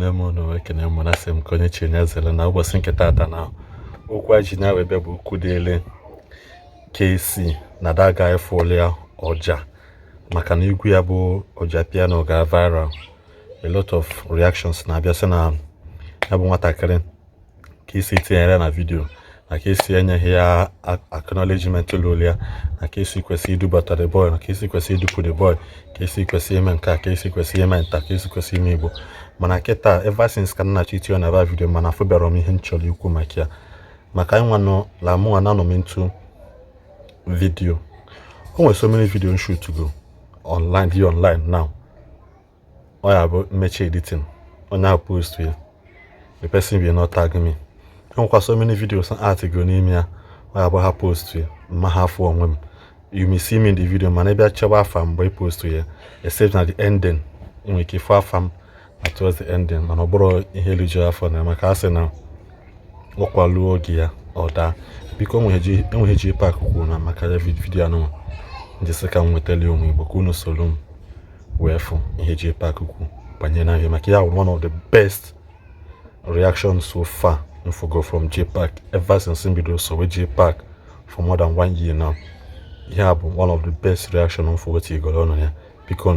Ekene m unu, ekene m na asị m ka onye chi ya zere. Na ụbọchị nke tata, na okwu anyị ji na wee bịa bụ okwu dịịrị KC na that guy fụlụ ya ọja, maka na egwu ya bụ Ọja Piano ga viral. A lot of reactions na-abịa sị na ya bụ nwatakịrị KC tinyere na video na KC enyeghị ya acknowledgement lụrụ ya, na KC kwesịrị idubata the boy, na KC kwesịrị idupụ the boy, KC kwesịrị ime nke a, KC kwesịrị ime nta, KC kwesịrị ime igbo. Mana kịta, ever since ka m na-achọ itinye na ba video, mana afụbịara m ihe m chọrọ ikwu maka ya, maka anyị nwa nọ la mụnwa na anọ m into video. O nwere so many video shoot go online, dị online now. Ọ ya bụ mmechi editing, onye ahụ post ya, the person will not tag me. Enwekwa so many videos art go n'ime ya, ọ ya bụ ha post ya, mma ha afụ onwe m. You may see me in the video, mana ị bịa chọba afa mgbe ị post ya, except na the ending, ị nwere ike ịfụ afa m na towards the ending. Mana ọ bụrụ ihe lijuru afọ na maka a sị na ọkwaluo oge ya ọ daa. Biko, enweghị JPAC kwuru na maka ya video anụnwa njisi ka m nwetali onwe Igbo ka unu soro m wee fụ ihe JPAC kwu banyere na ihe, maka ya one of the best reactions so far mfugo from JPAC ever since m bidoro sowe JPAC for more than one year now. Ihe a bụ one of the best reaction mfugo tigoro ọnụ ya. Biko,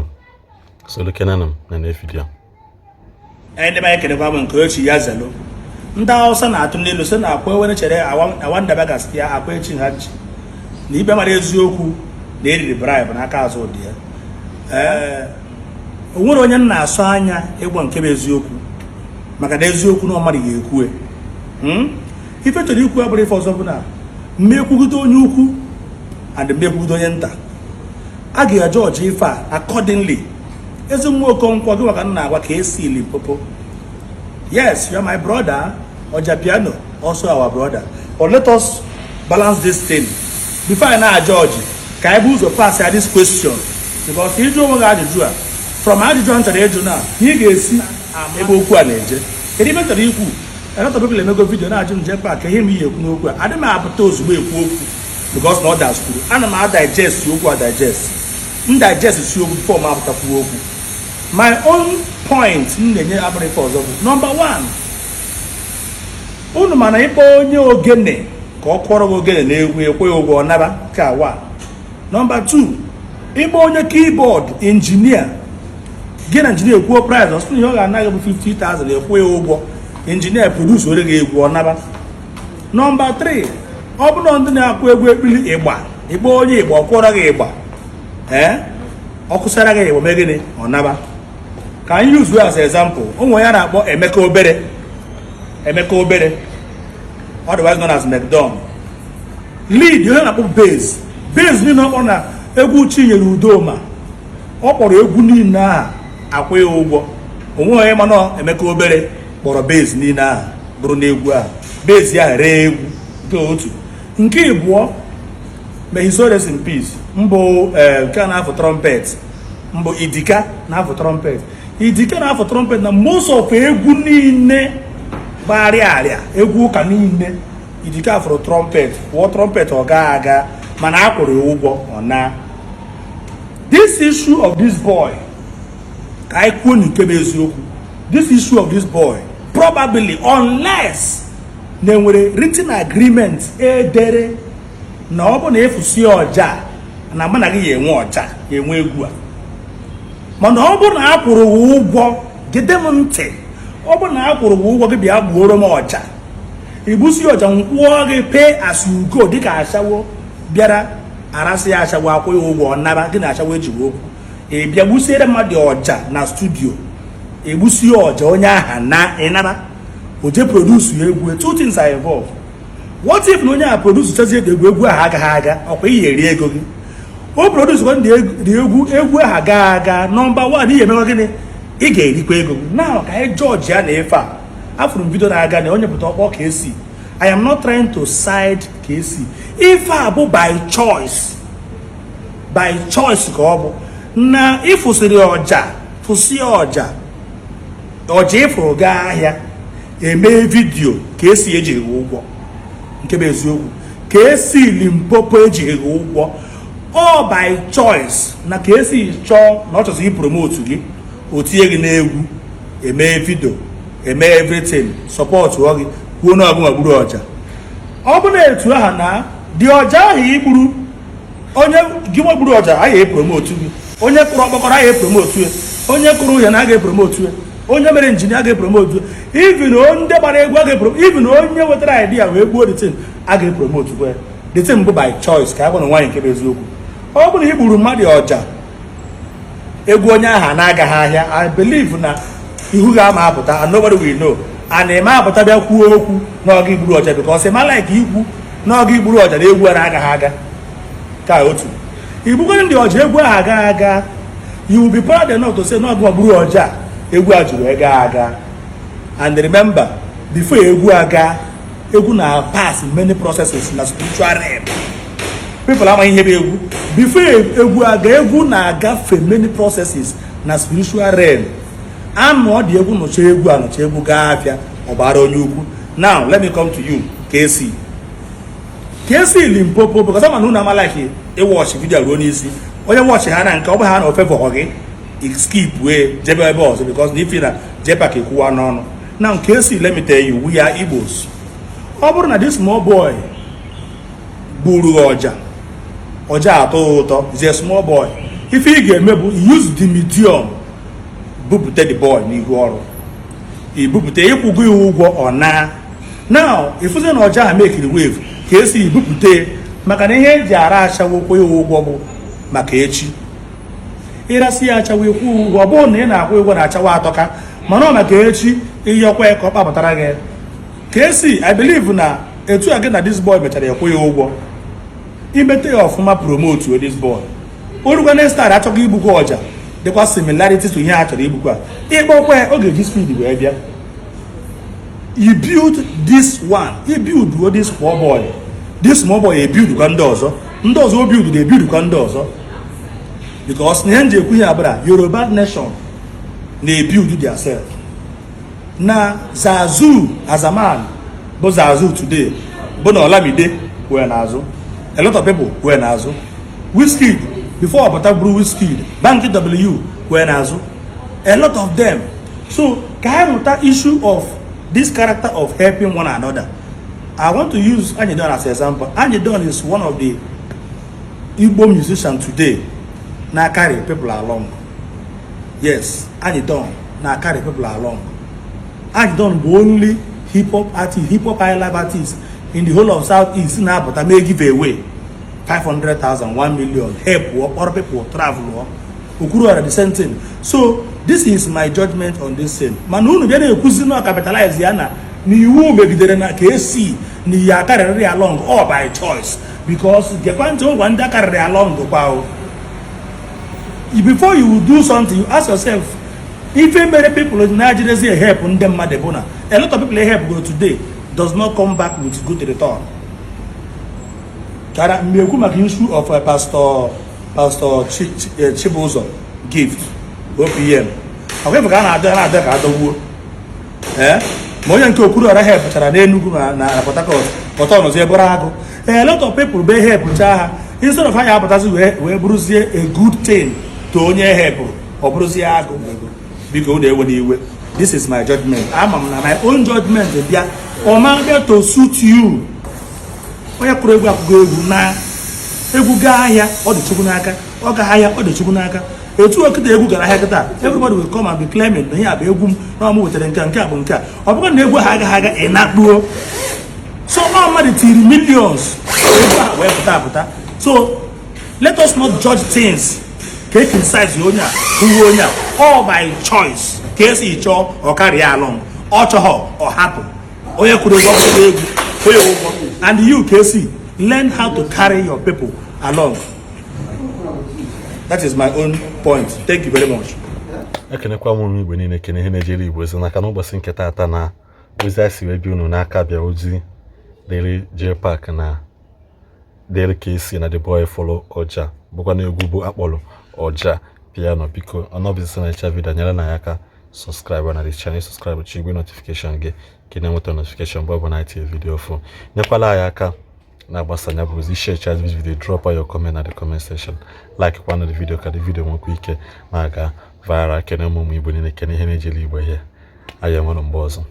soro kenena m na na video. Anyị ndị anyị kelekwa m nke ochi ya zelo. Ndị Hausa na-atụ n'elu sị na akwa ewere chere awandaba gasị ya akwa echi ha ji na ikpe mara eziokwu na eriri bribe n'aka azụ dị ya. Ee, o nwere onye m na-asọ anya ịgwa nke bụ eziokwu, maka na eziokwu na mmadụ ga-ekwu. Ife chọrọ ikwu abụrụ ife ọzọ bụ na mmekwugide onye ukwu and mmekwugide onye nta, a ga-ajọji ife a accordingly. Ezi nwa Okonkwo, gị maka nna agwa ka esi Limpopo. Yes, you are my brother. Ojapiano also our brother, but let us balance this thing before anyị na-ajọji. Ka anyị bụ ụzọ pass ya this question, because ịjụ onwe gị ajụjụ a, from ajụjụ a m chọrọ ịjụ na ị ga-esi ebe okwu a na-eje. Kedu ibe m chọrọ ikwu? A lot of people emego video na-ajụ m, JPAC, ka ihe m ihe ekwu n'okwu a. Adị m apụta ozugbo ekwu okwu, because na ọ daskwuru ana m adigest okwu, a digest m digest si okwu before m apụtakwuo okwu. My own point m na-enye abụrụ ife ọzọ bụ number one, unu mana ịkpọ onye ogene ka ọ kụọrọ gị ogene na-egwu, ekwe ya ụgwọ, ọ naba nke a one. Number two, ịkpọ onye keyboard engineer, gị na engineer ekwuo price, ọsọ ihe ọ ga-anaghị bụ 50,000, ekwe ya ụgwọ, engineer produce ore gị egwu, ọ naba. Number 3, ọ bụrụ na ndị na-akụ egwu ekpili ịgba, ịkpọ onye ịgba, ọ kụọrọ gị ịgba, ee, ọ kụsara gị ịgba, mee gịnị? Ọ naba. Ka anyị use as example, ụmụ ya na-akpọ Emeka Obere, Emeka Obere, otherwise known as McDon, lead onye na-akpọ bass. Bass niile ọ kpọrọ na egwu Chinyere Udoma, ọ kpọrọ egwu niile ahụ, akwụ ya ụgwọ. Onwe onye mana Emeka Obere kpọrọ bass niile ahụ bụrụ n'egwu ahụ, bass ahụ ree egwu. Nke otu, nke ịbụọ, may his soul rest in peace, mbụ nke a na-afụ trumpet, mbụ Idika na-afụ trumpet. Idika na-afụ trumpet na most of egwu niile gbagharịa arịa, egwu ụka niile, Idika fụrụ trumpet, kwụọ trumpet, ọ gaa aga, mana a kwụrụ ya ụgwọ, ọ na. This issue of this boy, ka anyị kwuo nke bụ eziokwu, this issue of this boy, probably unless na enwere written agreement edere na ọ bụ na efusi ọja na mụ na gị ya enwe ọja, ya enwe egwu a. Mana ọ bụrụ na a kwụrụ gị ụgwọ, gide m ntị, ọ bụrụ na a kwụrụ gị ụgwọ, gị bịa gbuoro m ọja, igbusi ọja, nkwụọ gị pay as you go, dịka ashawo bịara arasị ya, ashawo akwụ ya ụgwọ, ọ nara gị na ashawo ejighị okwu. Ị bịa gbusiere mmadụ ọja na studio, egbusi ọja, onye aha na ịnara, o je produce ya egwu. Two things are involved. What if na onye a produce chazie egwu, egwu ahụ agaghị aga? Ọkwa iyi eri ego gị. O produce kwa ndị egwu, egwu ahụ agaghị aga. Number one, ihe emekwa gịnị? Ị ga-erikwa ego gị. Now ka anyị judge ya na ife a afụrụ m video na-aga na onye pụta ọkpọ ka esi. I am not trying to side ka esi. Ife a bụ by choice, by choice ka ọ bụ na ịfụsịrị ọja, fụsị ọja, ọja ịfụrụ gaa ahịa, eme video ka esi ejighị ụgwọ. Nke bụ eziokwu, ka esi Limpopo ejighị ụgwọ, ọ by choice na ka esi chọọ na ọ chọzọ ipromote gị, o tinye gị n'egwu, eme video. Eme everything, support gị, kwuo na ọgụ gburu ọja. Ọ bụ na etu aha na dị ọja ahụ igburu, onye gị nwe gburu ọja a ga-epromote gị, onye kụrụ ọkpọkọrọ a ga-epromote ya, onye kụrụ uhie na a ga-epromote ya, onye mere engineer a ga-epromote ya, even ndị gbara egwu a ga-epromote, even onye wetara idea wee gbuo the thing a ga-epromote kwa the thing bụ by choice. Ka a gwa na nwaanyị nke bụ eziokwu, ọ bụrụ na i gburu mmadụ ọja, egwu onye ahụ na-agaghị ahịa, I believe na ihu ga-ama apụta and nobody will know, and eme apụta bịa kwuo okwu n'ọga igburu ọja, because ịma like ikwu n'ọga igburu ọja na egwu a na-agaghị aga. Ka otu igbugoro ndị ọja, egwu ahụ agaghị aga, you will be proud enough to say n'ọgụ gburu ọja, egwu a juru ega aga. And remember, before egwu aga, egwu na pass many processes na spiritual realm. People amaghị ihe bụ egwu. Before egwu aga, egwu na-agafe many processes na spiritual realm. Anụ ọ dị egwu nụcha egwu, anụcha egwu, gaa afịa, ọ gbara onye ukwu. Now let me come to you, KC, KC Limpopo, because ama na unu ama like ịwatch video ruo n'isi. Onye watch ha na nke ọ bụ ha na ofavour gị, skip wee jebe ebe ọzọ, because na ifi na JPAC ekwuwa n'ọnụ. Now KC, let me tell you, we are Igbos. Ọ bụrụ na this small boy gburu ọja, ọja atọ ụtọ, is a small boy, ife ị ga-eme bụ use the medium bupute the boy n'ihu ọrụ, ibupute ịkwụgo ya ụgwọ ọ na. Now ịfụzi na ọja a mekiri wave ka esi ibupute, maka na ihe eji ara achawokwa ya ụgwọ bụ maka echi. Ịrasị ya achawa, ịkwụ ụgwọ. Ọ bụrụ na ị na-akwụ ụgwọ na achawa atọka, mana ọ maka echi ịyọkwa ya ka ọ kpapụtara gị. Ka esi, I believe na etu a gị na this boy mechara ekwu ya ụgwọ, imete ya ọfụma, promote this boy. Orukwa next time achọghị igbukwa ọja dịkwa similarity to ihe a chọrọ igbukwa, ịkpọkwa ya, ọ ga-eji speed wee bịa. You build this one, you build this small boy, this small boy e build kwa ndị ọzọ, ndị ọzọ o build na ebuild kwa ndị ọzọ, because na ihe m ji ekwu ihe abụra Yoruba nation na-ebuild their self na Zazu Azaman bụ Zazu today bụ na Olamide wee n'azụ, a lot of people wee n'azụ Wizkid. Before ọ pụta bụrụ Wizkid, Banky W wee n'azụ, a lot of them. So ka anyị mụta issue of this character of helping one another. I want to use Anyidon as an example. Anyidon is one of the Igbo musicians today na carry people along. Yes, Anyidon na carry people along. Anyidon bụ only hip hop artist, hip hop high life artist in the whole of South East na-apụta mee give away 500,000, 1 million, help kpọrọ people travel. Okwuluora, the same thing. So this is my judgment on this thing. Mana unu bịa na-ekwuzi na capitalize ya na n'iwu megidere na ka esi na ihe akarịrị along, all by choice, because gekwa ntị, ngwa, ndị akarịrị along kwa o. Before you do something, you ask yourself. Ife mere people na-ajidezi help ndị mmadụ bụ na a lot of people help go today does not come back with good return. Kara mgbe ekwu maka issue of Pastor Chibuzo Gift OPM, ọkwa ka a na-adọ na-adọ ka adọgbuo ee, ma onye nke Okwuluora helpụchara n'Enugu na Port Harcourt, pọta ọnọzi ebụrụ agụ. A lot of people be helpụcha ha, instead of ha ya apụtazi wee bụrụzie a good thing to onye helpụrụ, ọ bụrụzie agụ. Biko, unu ewe n'iwe, this is my judgment. Ama m na my own judgment bịa ọma bịa to suit you. Onye kụrụ egwu akụkọ egwu na egwu gaa ahịa, ọ dị Chukwu n'aka. Ọ gaa ahịa, ọ dị Chukwu n'aka. Etu okịta egwu gara ahịa kịta, everybody will come and be claiming na ihe a bụ egwu m, na ọmụ wetara nke a, nke a bụ nke a. Ọ bụrụ na egwu ha agaghị aga, ị na-akpuo. So ọ mmadụ tiri millions, egwu ahụ wee pụta apụta. So let us not judge things ka e criticize onye a, hụwe onye a. All by choice. Ka esi chọọ, ọ karịa along, ọ chọghọ, ọ hapụ. Onye kwuru egwu, ọkwụrụ egwu, onye ụgwọ. And you, KC, learn how to carry your people along. That is my own point. Thank you very much. Ekenekwa m ụmụ Igbo niile, kene ihe na-ejere Igbo ozi n'aka n'ụbọchị nke taata. Na ozi a si wee bịa unu n'aka bịa, ozi dịrị JPAC na dịrị KC na the boy follow ọja bụkwa na egwu bụ akpọrọ Ọja Piano. Biko, ọnọbụzisi na icha video, nyere na ya aka subscribe na the channel, subscribe chi igwe notification gị ka ị na-enweta notification mgbe ọbụla anyị tinye video fụ. Nyekwala anyị aka na-agbasa ya bụ ozi, share this video, drop your comment na the comment section, like kwana the video ka the video nwekwa ike na-aga viral. Kene ụmụ Igbo niile, kene ihe na-ejere Igbo ihe. Anyị enwere mgbe ọzọ.